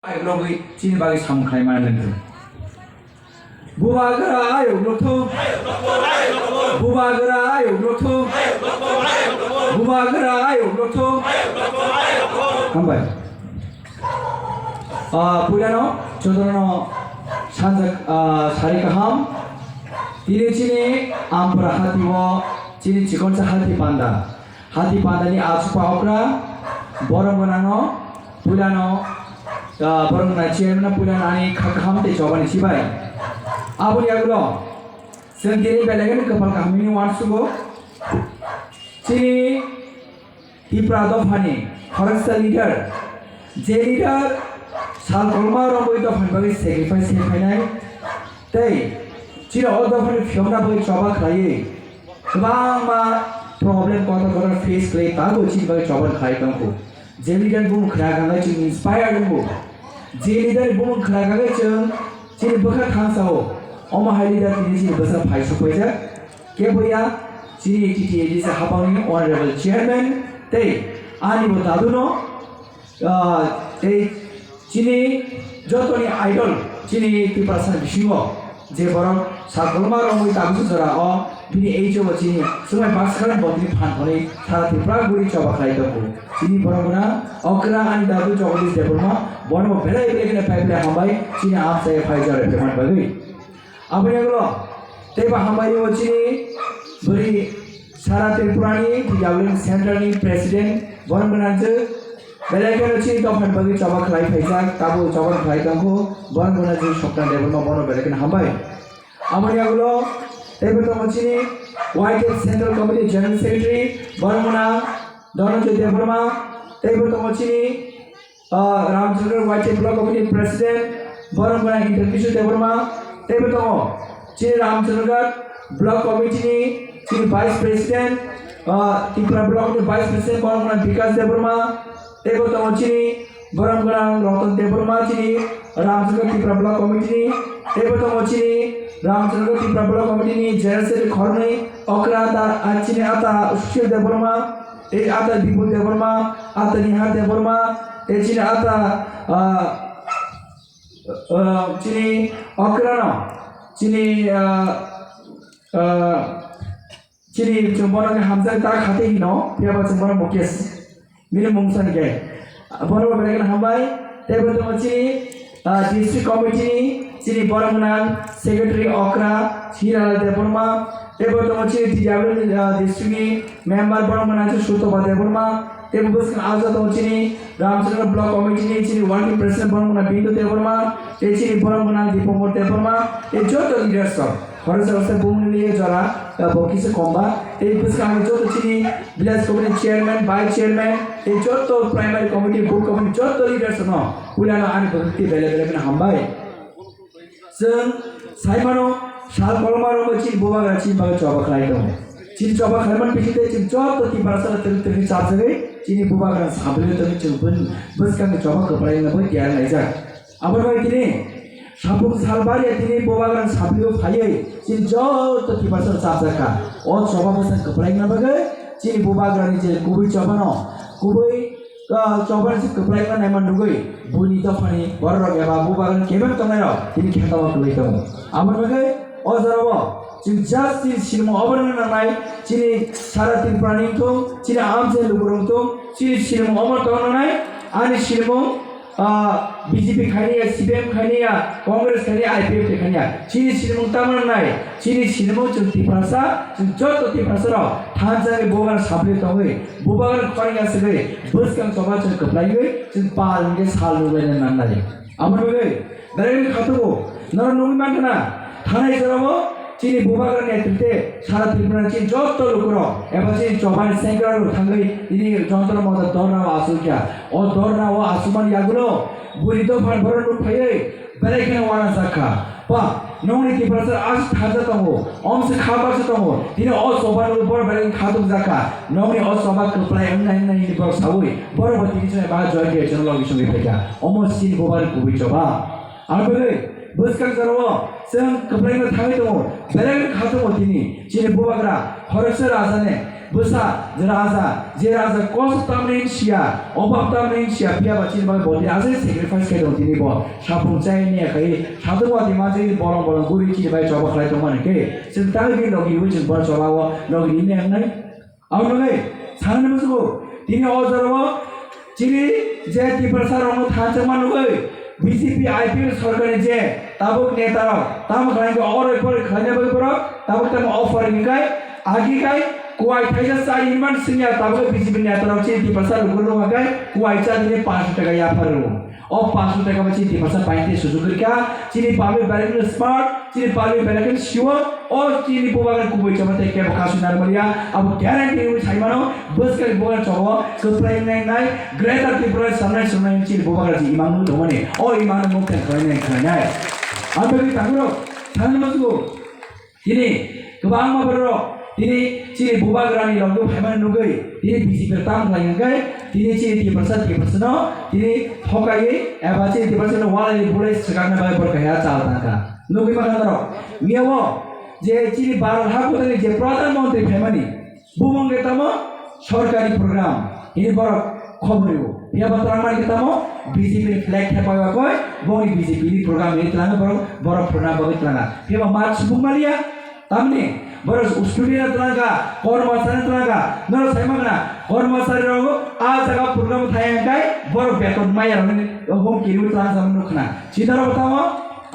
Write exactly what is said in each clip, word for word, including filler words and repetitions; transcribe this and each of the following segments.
Ayuk logwi chini bagwi samung khlai mani nangkhe. Bubagra ayuk lukthung. Bubagra ayuk lukthung. Bubagra ayuk lukthung. Hambai. Ah, puilano jotono sanjak, ah, sari kaham. Tini chini Ampra hati o chini chikonsa hati panda. Hati pandani achupa okra, borok gwnangno, puilano, ah, borok gwnang chairman no puilano ani kha kaham tei chobani chibai. Aboni yagulo, chwng tini belai kheno kwpal kaham hwnwi uansugo. Chini Tipra dophani khoroksa leader, je leader sal kolma romwi dophani bagwi sacrifice khe phainai, tei chini o dophani phiyokna bagwi choba khlaiwi, kwbangma problem kotor kotor face khlai tabuk chini bagwi choba khlai tongkhu. Je leader bumung khna kha khe chwng inspire wngo. Je leader bumung khna kha khe chwng chini bwkha thangsao. Omo hai leader tini chini bwsa phai sokpaijak. Keboya chini T T A D C hapangni honorable chairman tei ani bo daduno, ah, tei chini jotoni idol chini Tiprasa bisingo je borok sakolma romwi tabuksa jora o bini ei jogo chini swmai baksa khe bo tini phan thani sara Tripura guri choba khlai tongo. Chini borok gwnang okra ani dadu Jagadish Debbarma, bono bo belai belai kheno phai belai hambai chini amchai phai jora phaimani bagwi. Aboni yagulo teibo hambai o chini bwrwi sara Tripurani T W M Central ni President, borok gwnang je belai kheno chini dophani bagwi choba khlai phaijak, tabuk choba khlai tongkhu, borok gwnang je Sopna Debbarma, bono belai kheno hambai. Aboni yagulo teibo tongo chini Y T F Central Committee General Secretary, borok gwnang Dhananjay Debbarma, teibo tongo chini, ah, Ramchandra Y T F Block Committee President, borok gwnang Indrabishu Debbarma, teibo tongo chini Ramchandra Block Committee ni chini Vice President, ah, Tripura Block ni Vice President, borok gwnang Bikas Debbarma, teibo tongo chini borok gwnang Ratan Debbarma, chini Ramchandra Tripura Block Committee ni, teibo tongo chini Ramchandra Tripura Block Committee ni General Secretary khoroknwi, okra ta, ah, chini ata Sushil Debbarma, tei ata Bipul Debbarma, ata Nihar Debbarma, tei chini ata, ah, ah, chini okrano, chini, ah, ah, chini chwng bono khe hamjak ta kha tei hino, phiya ba chwng bono Mukesh. Bini mung san khe. Bono bo belai kheno hambai. Tei bo tongo chini, ah, district committee ni chini borok gwnang secretary okra Hiralal Debbarma. Tei bo tongo chini T W, ah, district ni member borok gwnang Sutoba Debbarma. Tei bo bwskang aja tongo chini Ramchandra Block Committee ni chini working president borok gwnang Bindu Debbarma. Tei chini borok gwnang Dipamkar Debbarma. Tei joto leaders rok. Khoroksa khoroksa bumungni liye jora, ah, bo kisa komba. Tei bwskango joto chini village committee chairman, vice chairman, tei joto primary committee, booth committee, joto leaders no puilano ani bwkhak twi belai belai kheno hambai. Chwng sai mano, sal kolma romwi chini bubagra chini bagwi choba khlai tongo. Chini choba khlai man bising tei chwng joto Tiprasa twrwk twrwk khe chapjagwi chini bubagra samlwino tongwi chwng bwskangni choba kwplai wngna bagwi tiyar laijak. Aboni bagwi tini Sapung salbari tini bubagrani saplio phaiwi chini joto Tiprasa chapjak kha. O choba bwsang kwplai wngna bagwi chini bubagrani je kubui chobano, kubui, ah, chobani se kwplai wngna naima nugwi buini dophani bororok eba bubagrani kebeng tongnairok tini khetao kwlwi tongo. Aboni bagwi o jorao chwng just chini sinimung obo wngna nangnai, chini sara Tripurani wngthung, chini amchai lukurok wngthung, chini sinimung omo tongna nangnai, ani sinimung Ah, B J P khainiya, C P M khainiya, Congress khainiya, I P F T khainiya. Chini sinimung tamo nai, chini sinimung chwng Tiprasa, chwng joto Tiprasa rok thansa ni bubagra sampli tongwi, bubagra khorang ya segwi, bwskang choba chwng kwplaiwi, chwng pal hwnkhe sal rwlaina nangnai. Aboni bagwi, belai khe khatungwi, norok nugwi mankha na, thanai jorao chini bubagra netrite sara Tripura chini joto lukurok eba chini chobani sengkrak rok thangwi tini jontro montor dorna o aswk ya. O dorna o aswkmani yagulo bwrwi dophani borok nuk phaiwi belai kheno uanajak kha. Ba, nokni Tiprasa aswk thansa tongo, omswk kha baksa tongo, tini o chobani borok belai khatung jak kha. Nokni o choba kwplai wngnai wngnai hwnwi borok saui borok bo tini chwng ba joy khe chwng logi songwi phaikha. Omo chini bubagra kubui choba. Ang bagwi bwskang jorao chwng kwplaino thangwi tongo, belai khatungo tini chini bubagra khoroksa rajane Bwsa, je raja, je raja kosto tamni siya, obab tamni siya, phiya ba chini bagwi bo tini aswk sacrifice khai tongo tini bo. Sapung chai miya khai, sadhu wati ma chini bolong bolong guri chini bai choba khlai tongmani khe, chwng tangwi bini logi wi chwng bono choba o logi ri miya wngnai. Aboni bagwi sanani muchungo, tini o jorao chini je Tiprasa rokno thansa ma nugwi, B J P I P F sorkarni je tabuk neta rok tamo khlai khe oro oro khlaina bagwi borok tabuk tamo offer ringkai, agi kai kuai thaisa chari hinman singya tabuk B J P neta rok chini Tiprasa lukurok no hakai kuai cha dine panch taka yaphar rwo. O panch taka bai chini Tiprasa painte sujuk rika, chini public belai no smart, chini public belai no siwo, o chini bubagra kubui chama tei kebo kasu narmaliya, abo guarantee rwi saimano, bwskang bubagra chobo, kwplai nai nai, Greater Tripura sanai sanai chini bubagra ji imang no dongmani, o imang no mukta khlai nai khlai nai. Ang bagwi tangro, sanai masugo, tini kwbangma borok tini chini bubagrani logi phaimani nugwi tini B J P tam khlai hwnkhe tini chini Tiprasa Tiprasano tini thokaiwi eba chini Tiprasano walai bulai swkakna bagwi borok kaisa chal tangkha. Nugwi mankha norok, miyao je chini Bharat habugrani je Pradhan Mantri phaimani, bumung khe tamo sorkari program, hini borok khobor rwo. Phiya ba twlangmani khe tamo B J P ni flag thepai bakoi, boni B J P ni program hini twlangwi borok, borok phurna bagwi twlanga. Phiya ba mat subung maliya, tamni borok student no twlangkha, kormosari no twlangkha, norok sai mankha na, kormosari rok a jaga program thai hwnkhe borok beton maya rok hum kiriwi twlang samani nukha na. Chini norok tamo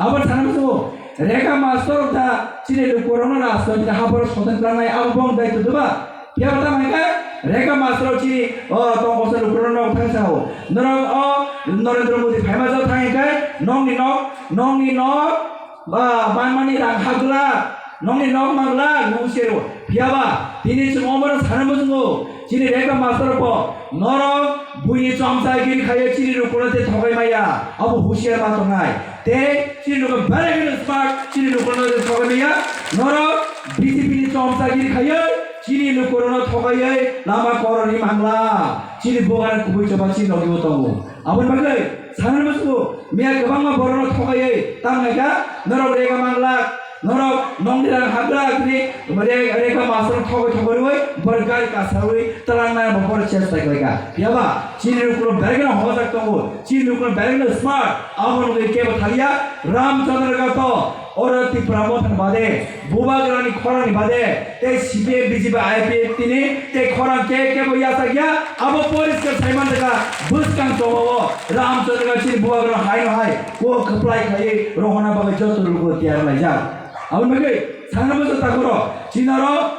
Abo sana musugo, Rega master da chini lukurokno rajnoitik haboro soten klanai abo bong daitw doba? Phiya ba tamo hwnkhe Rega master chini o tongkosa lukurokno thang sao. Norok o Narendra Modi phaima jao thang hwnkhe nokni nok, nokni nok, ba, manmani rang hagla, nokni nok mangla, nung sero. Phiya ba, tini chwng omono sana muchungo, chini Rega master bo, norok buini chomsa gini khaye chini lukurokno tei thogai maya, abo husiar ma tongnai. Tei chini lukurok belai kheno smart, chini lukurokno tei thogai maya, norok B J P ni chomsa gini khaye chini lukurokno thogaiye lama koroni mangla, chini bugana kubui choba chini logi bo tongo. Aboni bagwi sanani muchungo, miya kwbangma borokno thogaiye tangnaikha, norok Rega mangla, norok nokni rang hapla hapni re-, Rega master thogwi thogwi rwui borok gari kasawi twlangnai bo borok chesta khlaikha. Phiya ba chini lukurok belai kheno hojak tongo, chini lukurok belai kheno smart, abo nugwi kebo thaliya Ramchandra Gato oro Tipra Motha ni bade, Bubagrani khorang ni bade, tei C P M, B J P, I P F T ni tei khorang ke kebo yachak ya, abo poriskar saiman dega bwskang choba o Ramchandra Gato chini Bubagra hai no hai. O kwplai khlaiwi rohorna bagwi joto lukurok tiyar laijak. Aboni bagwi sanani muchungo takhukrok, chini oro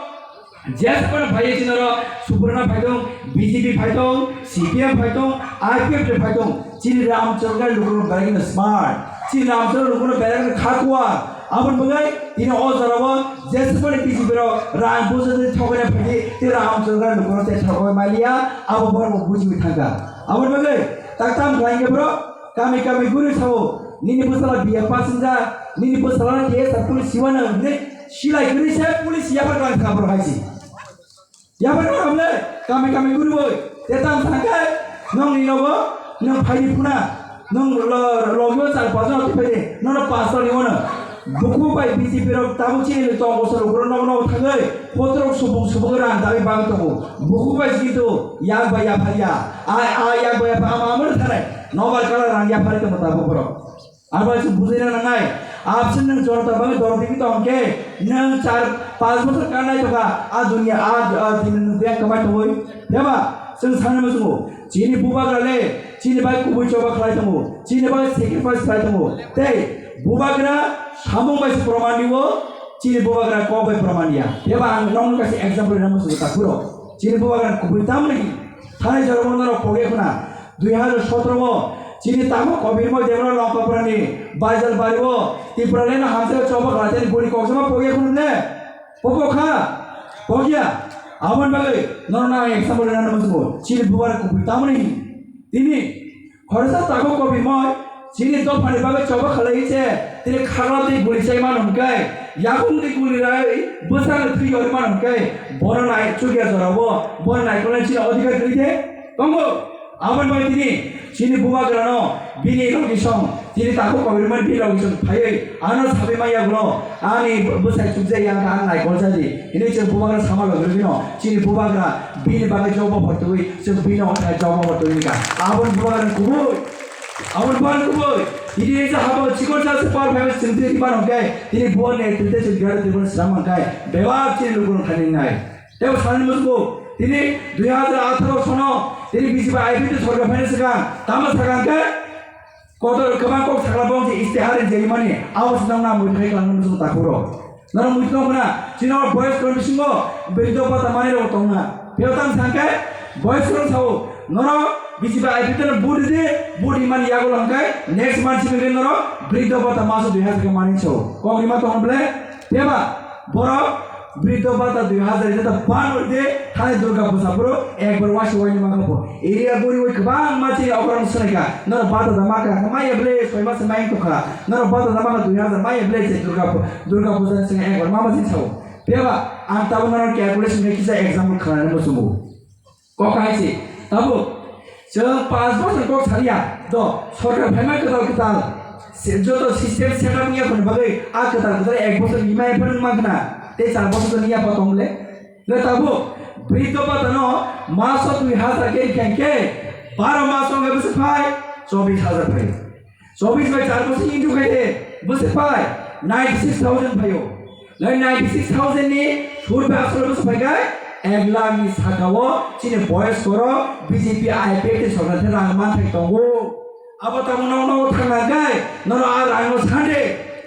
jesphano phaiwi chini oro Suprana phaitong, B J P phaitong, C P M phaitong, I P F T phaitong, chini Ramchandra lukurok belai kheno smart, chini Ramchandra lukurok belai kheno kha kuwa. Aboni bagwi tini o jorao jesphano B J P rok rang bujadi thogwi phaidi, tei Ramchandra lukurok tei thogwi maliya, abo borok bo bujiwi thangkha. Aboni bagwi tak tam khlai khe borok Kami kami guri sao, nini bwsala B A pass wngjak, nini bwsala T S R police siwana hwnwi silai kwrwi se police yapha klang kha borok hai se. Yapha klang hamle, kami kami guri boi, te tang thang khe, nongni nogo, nong phaidi phuna, nong lo, logio char pajon ati phaidi, nono pastor ni ono. Buku bai B J P rok tabuk chini tong bosor rok nogo nogo thangwi, photo rok subung subung rang dawi bang tongo. Buku bai kintu yak bai yapha ya, a, a yak bai yapha ama amano thanai. Nobar kala rang yaphari tongma tabuk borok. Abo se bujina nangnai. Absent nang jorta bagwi dor digi tong khe nang char panch bosor kanai toka a dunia a, a din nang biang kamai tongoi. Yaba sing sana musungo. Chini bubagra le chini bai kubui choba khlai tongo. Chini bai sacrifice khlai tongo. Tei bubagra samung bai se proman diwo. Chini bubagra kok bai proman ya. Yaba ang nong kasi example rina musungo takuro. Chini bubagra kubui tamni. Thani jormo norok pogya khuna. Dui hajar sotoro o chini tamo kobirmo debra Longkaprani Baijalbari o Tipraland no hamsai choba khlaitani buri koksama pogya khunu ne? Popo kha? Pogya. Aboni bagwi norok nang example rina musungo chini bubar kubui tamoni tini khoroksa tako kobirmo chini dophani bagwi choba khlai se tini khagla tei guli chai mano hwnkhe yakung tei guli rai bwsano thwi yori mano hwnkhe bono nai chukya jorao bono naikolnai chini odhikar kwrwi de tongo. Aboni bagwi tini chini bubagrano bini location, tini takhuk kokrwmani bini location phaiwi ano sabai maya ulo ani bwsai chukjak ya wngkha, ang naikol jadi hinwi chwng bubagra sama logirogino chini bubagra bini bagwi job offer twiwi chwng bini offer job offer twiwi wngkha. Aboni bubagrani kubui, aboni bubagrani kubui tini je habo chikon sa se power phaiwi chwng tini mano hwnkhe tini bubagrani netrite chwng Greater Tripura swnam mankhe bebak chini lukurok thani wngnai. Tei bo sanani muchungo tini dui hazar atharo sono tini B J P I P F T sorkar phaina swkang tamo sakha hwnkhe kotor kwbang kok sakla bo wngkhe istihar rijak mani abo se nokna muitu khai kwlangma muchungo takhuk rok. Norok muitu tong khna chini o boyos koron bisingo briddo bhata manwi rok tongna. Phiyok tang sangkhe boyos koron sao norok B J P I P F T no vote ridi, vote rimani yagulo hwnkhe next month simi norok briddo bhata maso dui hazar khe manwi sao. Kok rima tongna bwle? Phiya ba borok briddo bhata dui hazar jeta ban oi de thani Durga puja phuru ekbar waisa waini mangkha bo. Area guri oi kwbangma chini okrok swnaikha. Norok bhata da makha, maya ble soi masa maing tokha. Norok bhata da makha dui hazar maya ble se Durga pu-, Durga puja ni swngo ekbar mama chini sao. Phiya ba ang tabuk norok calculation khe kisa example khanani muchungo. Kok hai se, tabuk chwng panch bosor kok saliya, do sorkar phaima kwtal kwtal, se-, joto system set up wngya phano bagwi a kwtal kwtal ek bosor rimai phano wngma khna, tei char bosor to niya pha tong le. Le tabuk briddo bhata no maso dui hazar khe rikha hwnkhe, baro maso wngkha bwswk phai, chobis hazar phai. Chobis bai char bosor into khai de, bwswk phai ninety six thousand phaio. Lai ninety six thousand ni sur bai aswk bwswk phai khai ek lakh ni saka o chini boyos koro B J P I P F T sorkar the rang man thai tongo. Abo tamo nok nok thang nang khai norok a rang no sande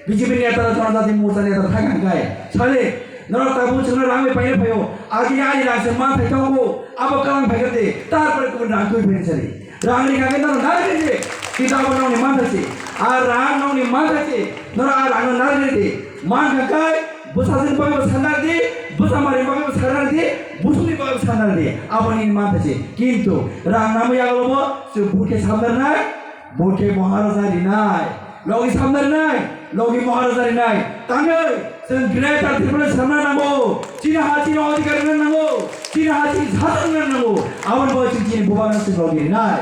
B J P neta rok Janajati Morcha neta thang nang khai sale norok tabuk chwngno rang bai paina phaio. Agini ani rang se man thai tongo abo kalang phai khe de tarpore kubun rang twi phai sale. Rang ni kagwi norok narwk di. Kita abo nokni mantha se. A rang nokni mantha se. Norok a rang no narwk di. Man kha kai bwsajwk bagwi bo sanna di. Bwsa mari bagwi bo sanna di. Busuni bagwi bo sanna di. Abo ni mantha se. Kintu rang namo yago bo se bukhe samdar nai. Bukhe Maharaja rinai. Logi samdar nai. Logi Maharaja rinai. Tangwi. Chwng Greater Tripura samna nango, chini ha chini odhikar wngna nango, chini ha chini sajak wngna nango, aboni bagwi chwng chini bubagrano chwng logi rinai.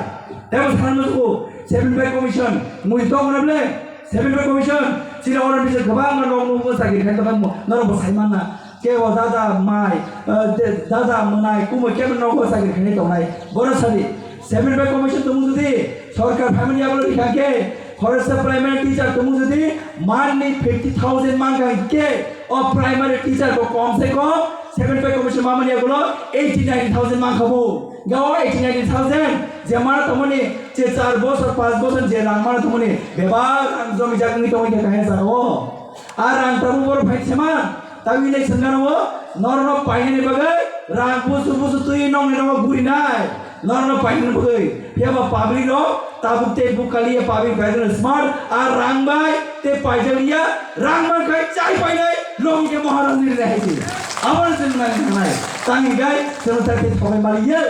Tei bo sanani muchungo seven pay commission mui tong na ble, seven pay commission chini oro nise kwbangma rok nukgo chakri khaina tongkha norok bo sai manna. Kebo dada mai, eh, de-, dada mwnai, kumui kebo nogo chakri khaina tongnai. Boro sadi seven pay commission tongmung jodi sorkar phaimani yagulo rikha khe, khoroksa primary teacher tongmung jodi monthly fifty thousand mankha khe, o primary teacher bo kom se kom seven pay commission mamani yagulo eighty ninety thousand mankha bo. Ga o eighty ninety thousand je mana tongmani, je char bosor, panch bosor je rang mana tongmani, bebak rang jomi jak wngwi tongwi kha kahya jaga o. A rang tabuk boro phai sema, tabuk le sengano o, norno painani bagwi rang busu busu twi nongni nogo gurinai, norno painani bagwi. Phiya ba public rok tabuk tei bukali ya public bai smart, a rang bai tei paijak ya, rang man khai chai painai, logi ke Maharaj ni rehai si. Abo se nang nai, tangi gai, seno tak te thobai mali ye.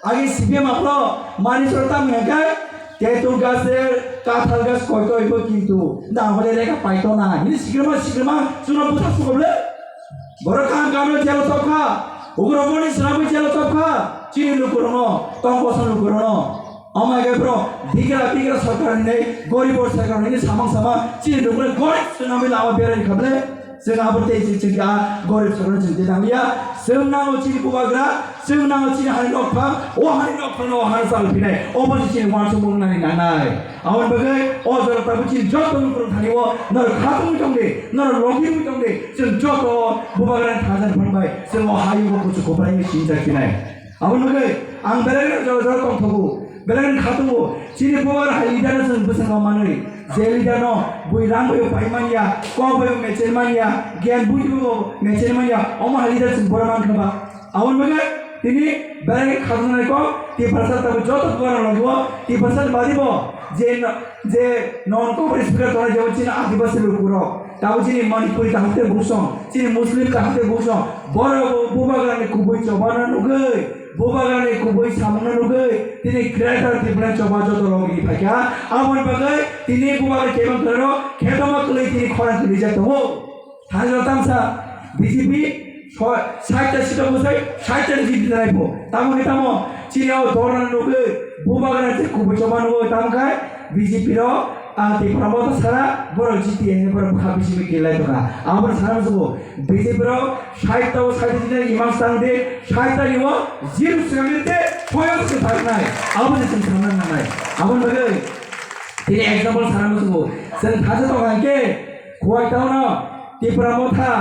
Age C P M apno mani soro tam hingkhe, tetul gas er, kathal gas koito ibo kintu, na hole reka paito na. Hini sikrema, sikrema, chuna busa sukoble. Borok kam kamno jelo topkha, ugrok moni swnamwi jelo topkha, chini lukurokno, tongkosa lukurokno. Amai gai bro, bigra, bigra sarkar hinwi, gorib sarkar hinwi samang sama, chini lukurok gorib swnamwi lama berai khable. Chwng abo tei chwng, chwng a gorib sarkar chwng tei tangya. Chwng nango chini bubagra, chwng nango chini hani nokphang, o hani nokphang no o hani chal phinai. Obo se chini wansuk mung nani nangnai. Aboni bagwi o jora tabuk chini joto lukurok thani o norok khatungwi tongdi, norok logirwi tongdi. Chwng joto bubagra ni thajan phang bai chwng o hayung o kuchuk kuprai sinjak phinai. Aboni bagwi ang belai no jora jora tongthogo, belai no khatungo. Chini bubagra hai leader no chwng bwskango manwi, je leader no bui rang bai pai manya, kok bai mechen manya, gyan bui bai mechen manya, omo hai leader chwng bora mankha ba. Aboni bagwi tini belai khatungnai kok, Tiprasa tabuk joto bubagra logi o, Tiprasa badi bo, je no, je non kok speaker tongnai jebo chini Adibasi lukurok. Tabo chini Manipuri kaham te busong, chini Muslim kaham te busong, borok bo bubagrani kubui chobana nugwi, bubagrani kubui samungna nugwi, tini Greater Tripura choba joto logi phaikha. Aboni bagwi tini bubagra kebang khlaro, khetoma kwlwi tini khorang kwlwijak tongo. Thangjo tamsa B J P so-, sait ta seat o bwsai, sait ta seat rinai pho. Tamo khe tamo, Chini o dhorna nugwi bubagra se kubui choba nugwi tamo khai B J P rok, ah, Tipra Motha sara borok G T A ni borok bwkha bisi bisi kelai tongkha. Aboni sana musugo B J P rok sait ta o sait ta imang sang de sait ta ni o zero sing de soyo se thaknai. Aboni chwng thangna nangnai. Aboni bagwi tini example sana musugo chwng thaja tongkha hwnkhe Khowai town o Tipra Motha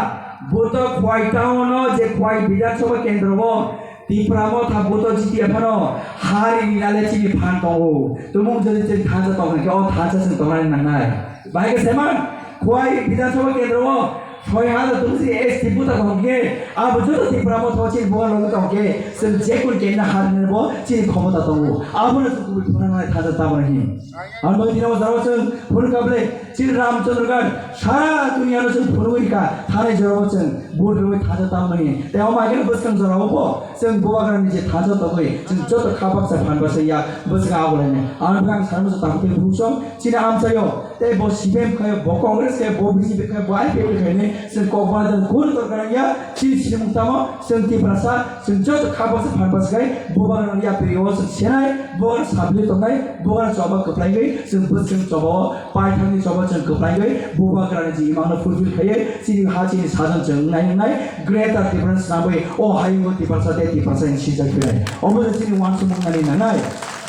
buto Khowai town o je Khowai Bidhan Sabha kendro o Tipra Motha buto G T A phano hari ni nale chini phan tongo. Tumung jodi chini thansa tong khe o thansa chwng tongnani nangnai. Bahai khe seman Khowai Bidhan Sabha kendro o soi hajar tungsi S T buta tong khe abo joto Tipra Motha chini buga logi tong khe chwng je kun kenna hari ni bo chini khomota tongo. Abono chwng kubui thuna nai thansa tabra hin. Ang bai dina o jaro chwng phun kable Chini Ramchandra Ghat sara duniya no chwng phunugwi kha, thani jorao chwng vote rwui thaja tamnani. Tei omo haikhe bwskang jorao bo chwng bubagrani je thaja tongwi chwng joto kha baksa phan baksa ya bwskang agulainai. Ang bwkha ang sana muchung tamo tei bwsong chini amchaio tei bo C P M khaio, bo Congress khaio, bo B J P khaio, bo I P F T khainai chwng kokma jang kun tor kanang ya chini sinimung tamo chwng Tiprasa chwng joto kha baksa phan baksa khai bubagrani yapri o chwng senai bubagra sabli tongnai bubagra choba kwplaigwi chwng bwskang choba o Paithakni choba chwng kwplaigwi bubagrani je imangno fulfill khaiwi chini ha chini sajan chwng wngnai wngnai Greater Tipraland swnamwi o hayungo Tiprasa tei Tiprasa ni sinjak phinai. Omo je chini uansukmung nani nangnai.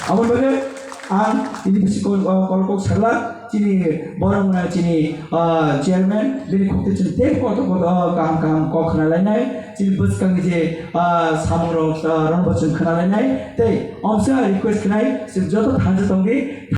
Aboni bagwi ang tini bisi kol, kol kok sakla chini borok wngna chini, ah, chairman bini khukti chwng tei kotor kotor, ah, kaham kaham kok khna lainai chini bwskangni je, ah, samung rok, ah, rokbo chwng khna lainai tei omsa request khnai chwng joto thansa tongdi.